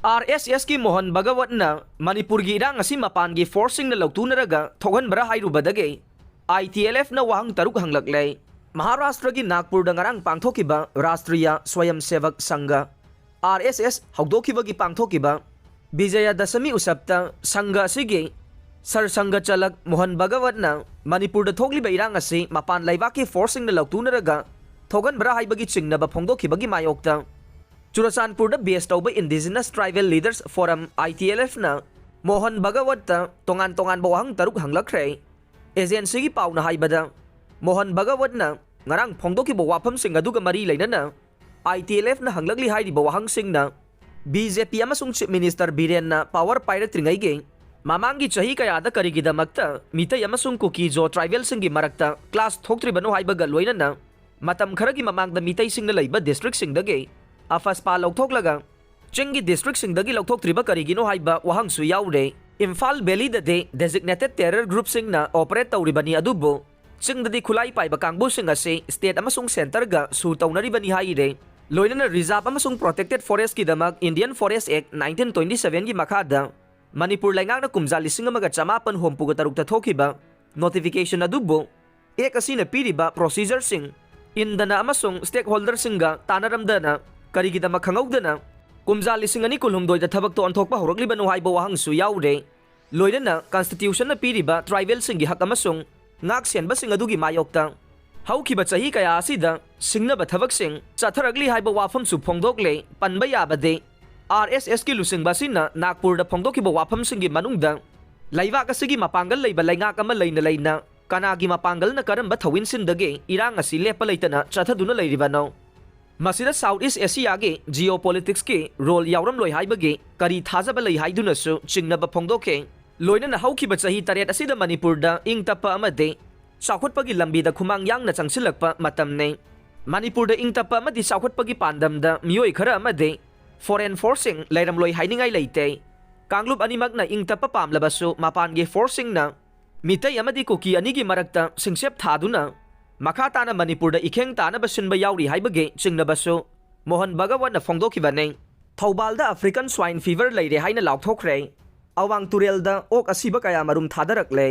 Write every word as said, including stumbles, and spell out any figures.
R ꯑꯦꯁ ꯑꯦꯁꯀꯤ ꯃꯣꯍꯟ ꯚꯒꯋꯠꯅ ꯃꯅꯤꯄꯨꯔꯒꯤ ꯏꯔꯥꯡ ꯑꯁꯤ ꯃꯄꯥꯟꯒꯤ ꯐꯣꯔꯁꯁꯤꯡꯅ ꯂꯧꯇꯨꯅꯔꯒ ꯊꯣꯛꯍꯟꯕ꯭ꯔꯥ ꯍꯥꯏꯔꯨꯕꯗꯒꯤ ꯑꯥꯏ ꯇꯤ ꯑꯦꯜ ꯑꯦꯐꯅ ꯋꯥꯍꯪ ꯇꯔꯨꯛ ꯍꯪꯂꯛꯂꯦ꯫ ꯃꯍꯥꯔꯥꯁꯇ꯭ꯔꯒꯤ ꯅꯥꯒꯄꯨꯔꯗ ꯉꯔꯥꯡ ꯄꯥꯡꯊꯣꯛꯈꯤꯕ ꯔꯥꯁꯇ꯭ꯔꯤꯌꯥ ꯁ꯭ꯋꯌꯝ ꯁꯦꯚꯛ ꯁꯪꯘ, ꯑꯥꯔ ꯑꯦꯁ ꯑꯦꯁ, ꯍꯧꯗꯣꯛꯈꯤꯕꯒꯤ ꯄꯥꯡꯊꯣꯛꯈꯤꯕ ꯕꯤꯖꯌꯗꯁꯃꯤ ꯎꯁꯕꯇ ꯁꯪꯘ ꯑꯁꯤꯒꯤ ꯁꯔ ꯁꯪꯘ ꯆꯂꯛ ꯃꯣꯍꯟ ꯚꯒꯋꯠꯅ ꯃꯅꯤꯄꯨꯔꯗ ꯊꯣꯛꯂꯤꯕ ꯏꯔꯥꯡ ꯑꯁꯤ ꯃꯄꯥꯟ ꯂꯩꯕꯥꯛꯀꯤ ꯐꯣꯔꯁꯁꯤꯡꯅ ꯂꯧꯇꯨꯅꯔꯒ ꯊꯣꯛꯍꯟꯕ꯭ꯔꯥ ꯍꯥꯏꯕꯒꯤ ꯆꯤꯡꯅꯕ ꯐꯣꯡꯗꯣꯛꯈꯤꯕꯒꯤ ꯃꯥꯌꯣꯛꯇ ꯆꯨꯔꯆꯥꯟꯄꯨꯔꯗ ꯕꯦꯁ ꯇꯧꯕ ꯏꯟꯗꯤꯖꯤꯅꯁ ꯇ꯭ꯔꯥꯏꯕꯦꯜ ꯂꯤꯗꯔꯁ ꯐꯣꯔꯝ, ꯑꯥꯏ ꯇꯤ ꯑꯦꯜ ꯑꯦꯐꯅ ꯃꯣꯍꯟ ꯚꯒꯋꯠꯇ ꯇꯣꯉꯥꯟ ꯇꯣꯉꯥꯟꯕ ꯋꯥꯍꯪ ꯇꯔꯨꯛ ꯍꯪꯂꯛꯈ꯭ꯔꯦ꯫ ꯑꯦꯖꯦꯟꯁꯤꯒꯤ ꯄꯥꯎꯅ ꯍꯥꯏꯕꯗ, ꯃꯣꯍꯟ ꯚꯒꯋꯠꯅ ꯉꯔꯥꯡ ꯐꯣꯡꯗꯣꯛꯈꯤꯕ ꯋꯥꯐꯝꯁꯤꯡ ꯑꯗꯨꯒ ꯃꯔꯤ ꯂꯩꯅꯅ ꯑꯥꯏ ꯇꯤ ꯑꯦꯜ ꯑꯦꯐꯅ ꯍꯪꯂꯛꯂꯤ ꯍꯥꯏꯔꯤꯕ ꯋꯥꯍꯪꯁꯤꯡꯅ ꯕꯤ ꯖꯦ ꯄꯤ ꯑꯃꯁꯨꯡ ꯆꯤꯐ ꯃꯤꯅꯤꯁꯇꯔ ꯕꯤꯔꯦꯟꯅ ꯄꯥꯋꯔ ꯄꯥꯏꯔꯛꯇ꯭ꯔꯤꯉꯩꯒꯤ ꯃꯃꯥꯡꯒꯤ ꯆꯍꯤ ꯀꯌꯥꯗ ꯀꯔꯤꯒꯤꯗꯃꯛꯇ ꯃꯤꯇꯩ ꯑꯃꯁꯨꯡ ꯀꯨꯀꯤ ꯖꯣ ꯇ꯭ꯔꯥꯏꯕꯦꯜꯁꯤꯡꯒꯤ ꯃꯔꯛꯇ ꯀ꯭ꯂꯥꯁ ꯊꯣꯛꯇ꯭ꯔꯤꯕꯅꯣ ꯍꯥꯏꯕꯒ ꯂꯣꯏꯅꯅ ꯃꯇꯝ ꯈꯔꯒꯤ ꯃꯃꯥꯡꯗ ꯃꯤꯇꯩꯁꯤꯡꯅ ꯂꯩꯕ ꯗꯤꯁꯇ꯭ꯔꯤꯛꯁꯤꯡꯗꯒꯤ ꯑꯐꯁꯄꯥ ꯂꯧꯊꯣꯛꯂꯒ ꯆꯤꯡꯒꯤ ꯗꯤꯁꯇ꯭ꯔꯤꯛꯁꯤꯡꯗꯒꯤ ꯂꯧꯊꯣꯛꯇ꯭ꯔꯤꯕ ꯀꯔꯤꯒꯤꯅꯣ ꯍꯥꯏꯕ ꯋꯥꯍꯪꯁꯨ ꯌꯥꯎꯔꯦ꯫ ꯏꯝꯐꯥꯜ ꯚꯦꯂꯤꯗꯗꯤ ꯗꯦꯖꯤꯒꯅꯦꯇꯦꯗ ꯇꯦꯔꯔ ꯒ꯭ꯔꯨꯞꯁꯤꯡꯅ ꯑꯣꯄꯔꯦꯠ ꯇꯧꯔꯤꯕꯅꯤ, ꯑꯗꯨꯕꯨ ꯆꯤꯡꯗꯗꯤ ꯈꯨꯠꯂꯥꯏ ꯄꯥꯏꯕ ꯀꯥꯡꯕꯨꯁꯤꯡ ꯑꯁꯤ ꯁ꯭ꯇꯦꯠ ꯑꯃꯁꯨꯡ ꯁꯦꯟꯇꯔꯒ ꯁꯨ ꯇꯧꯅꯔꯤꯕꯅꯤ ꯍꯥꯏꯔꯦ꯫ ꯂꯣꯏꯅꯅ ꯔꯤꯖꯥꯔꯚ ꯑꯃꯁꯨꯡ ꯄ꯭ꯔꯣꯇꯦꯛꯇꯦꯗ ꯐꯣꯔꯦꯁ꯭ꯠꯀꯤꯗꯃꯛ Indian forest act nineteen twenty ꯁꯚꯦꯟꯒꯤ ꯃꯈꯥꯗ ꯃꯅꯤꯄꯨꯔ ꯂꯩꯉꯥꯛꯅ ꯀꯨꯝꯖꯥ ꯂꯤꯁꯤꯡ ꯑꯃꯒ ꯆꯃꯥꯄꯟ ꯍꯨꯝꯐꯨꯒ ꯇꯔꯨꯛꯇ ꯊꯣꯛꯈꯤꯕ ꯅꯣꯇꯤꯐꯤꯀꯦꯁꯟ ꯑꯗꯨꯕꯨ ꯑꯦꯛ ꯑꯁꯤꯅ ꯄꯤꯔꯤꯕ ꯄ꯭ꯔꯣꯁꯤꯖꯔꯁꯤꯡ ꯏꯟꯗꯅ ꯑꯃꯁꯨꯡ ꯁ꯭ꯇꯦꯛꯍꯣꯜꯗꯔꯁꯤꯡꯒ ꯇꯥꯟꯅꯔꯝꯗꯅ ꯀꯔꯤꯒꯤꯗꯃꯛ ꯈꯪꯍꯧꯗꯅ ꯀꯨꯝꯖꯥ ꯂꯤꯁꯤꯡ ꯑꯅꯤ ꯀꯨꯟꯍꯨꯝꯗꯣꯏꯗ ꯊꯕꯛꯇ ꯑꯣꯟꯊꯣꯛꯄ ꯍꯧꯔꯛꯂꯤꯕꯅꯣ ꯍꯥꯏꯕ ꯋꯥꯍꯪꯁꯨ ꯌꯥꯎꯔꯦ꯫ ꯂꯣꯏꯅꯅ ꯀꯟꯁꯇꯤꯇ꯭ꯌꯨꯁꯟꯅ ꯄꯤꯔꯤꯕ ꯇ꯭ꯔꯥꯏꯕꯦꯜꯁꯤꯡꯒꯤ ꯍꯛ ꯑꯃꯁꯨꯡ ꯉꯥꯛ ꯁꯦꯟꯕꯁꯤꯡ ꯑꯗꯨꯒꯤ ꯃꯥꯌꯣꯛꯇ ꯍꯧꯈꯤꯕ ꯆꯍꯤ ꯀꯌꯥ ꯑꯁꯤꯗ ꯁꯤꯡꯅꯕ ꯊꯕꯛꯁꯤꯡ ꯆꯠꯊꯔꯛꯂꯤ ꯍꯥꯏꯕ ꯋꯥꯐꯝꯁꯨ ꯐꯣꯡꯗꯣꯛꯂꯦ꯫ ꯄꯟꯕ ꯌꯥꯕꯗꯤ, ꯑꯥꯔ ꯑꯦꯁ ꯑꯦꯁꯀꯤ ꯂꯨꯆꯤꯡꯕ ꯑꯁꯤꯅ ꯅꯥꯒꯄꯨꯔꯗ ꯐꯣꯡꯗꯣꯛꯈꯤꯕ ꯋꯥꯐꯝꯁꯤꯡꯒꯤ ꯃꯅꯨꯡꯗ ꯂꯩꯕꯥꯛ ꯑꯁꯤꯒꯤ ꯃꯄꯥꯡꯒꯜ ꯂꯩꯕ ꯂꯩꯉꯥꯛ ꯑꯃ ꯂꯩꯅ ꯂꯩꯅ ꯀꯅꯥꯒꯤ ꯃꯄꯥꯡꯒꯜꯅ ꯀꯔꯝꯕ ꯊꯧꯋꯤꯟꯁꯤꯟꯗꯒꯦ ꯏꯔꯥꯡ ꯑꯁꯤ ꯂꯦꯞꯄ ꯂꯩꯇꯅ ꯆꯠꯊꯗꯨꯅ ꯂꯩꯔꯤꯕꯅꯣ? ꯃꯁꯤꯗ ꯁꯥꯎꯠ ꯏꯁ ꯑꯦꯁꯤꯌꯥꯒꯤ ꯖꯤꯑꯣꯄꯣꯂꯤꯇꯤꯛꯁꯀꯤ ꯔꯣꯜ ꯌꯥꯎꯔꯝꯂꯣꯏ ꯍꯥꯏꯕꯒꯤ ꯀꯔꯤ ꯊꯥꯖꯕ ꯂꯩ ꯍꯥꯏꯗꯨꯅꯁꯨ ꯆꯤꯡꯅꯕ ꯐꯣꯡꯗꯣꯛꯈꯤ꯫ ꯂꯣꯏꯅꯅ ꯍꯧꯈꯤꯕ ꯆꯍꯤ ꯇꯔꯦꯠ ꯑꯁꯤꯗ ꯃꯅꯤꯄꯨꯔꯗ ꯏꯪ ꯇꯞꯄ ꯑꯃꯗꯤ ꯆꯥꯎꯈꯠꯄꯒꯤ ꯂꯝꯕꯤꯗ ꯈꯨꯃꯥꯡ ꯌꯥꯡꯅ ꯆꯪꯁꯤꯜꯂꯛꯄ ꯃꯇꯝꯅꯤ꯫ ꯃꯅꯤꯄꯨꯔꯗ ꯏꯪ ꯇꯞꯄ ꯑꯃꯗꯤ ꯆꯥꯎꯈꯠꯄꯒꯤ ꯄꯥꯟꯗꯝꯗ ꯃꯤꯑꯣꯏ ꯈꯔ ꯑꯃꯗꯤ ꯐꯣꯔꯦꯟ ꯐꯣꯔꯁꯁꯤꯡ ꯂꯩꯔꯝꯂꯣꯏ ꯍꯥꯏꯅꯤꯡꯉꯥꯏ ꯂꯩꯇꯦ꯫ ꯀꯥꯡꯂꯨꯞ ꯑꯅꯤꯃꯛꯅ ꯏꯪ ꯇꯞꯄ ꯄꯥꯝꯂꯕꯁꯨ ꯃꯄꯥꯟꯒꯤ ꯐꯣꯔꯁꯁꯤꯡꯅ ꯃꯤꯇꯩ ꯑꯃꯗꯤ ꯀꯨꯀꯤ ꯑꯅꯤꯒꯤ ꯃꯔꯛꯇ ꯁꯤꯡꯆꯦꯞ ꯊꯥꯗꯨꯅ ꯃꯈꯥ ꯇꯥꯅ ꯃꯅꯤꯄꯨꯔꯗ ꯏꯈꯦꯡ ꯇꯥꯅꯕ ꯁꯤꯟꯕ ꯌꯥꯎꯔꯤ ꯍꯥꯏꯕꯒꯤ ꯆꯤꯡꯅꯕꯁꯨ ꯃꯣꯍꯟ ꯚꯒꯋꯠꯅ ꯐꯣꯡꯗꯣꯛꯈꯤꯕꯅꯤ꯫ ꯊꯧꯕꯥꯜꯗ African Swine Fever ꯂꯩꯔꯦ ꯍꯥꯏꯅ ꯂꯥꯎꯊꯣꯛꯈ꯭ꯔꯦ꯫ ꯑꯋꯥꯡ ꯇꯨꯔꯦꯜꯗ ꯑꯣꯛ ꯑꯁꯤꯕ ꯀꯌꯥ ꯃꯔꯨꯝ ꯊꯥꯗꯔꯛꯂꯦ꯫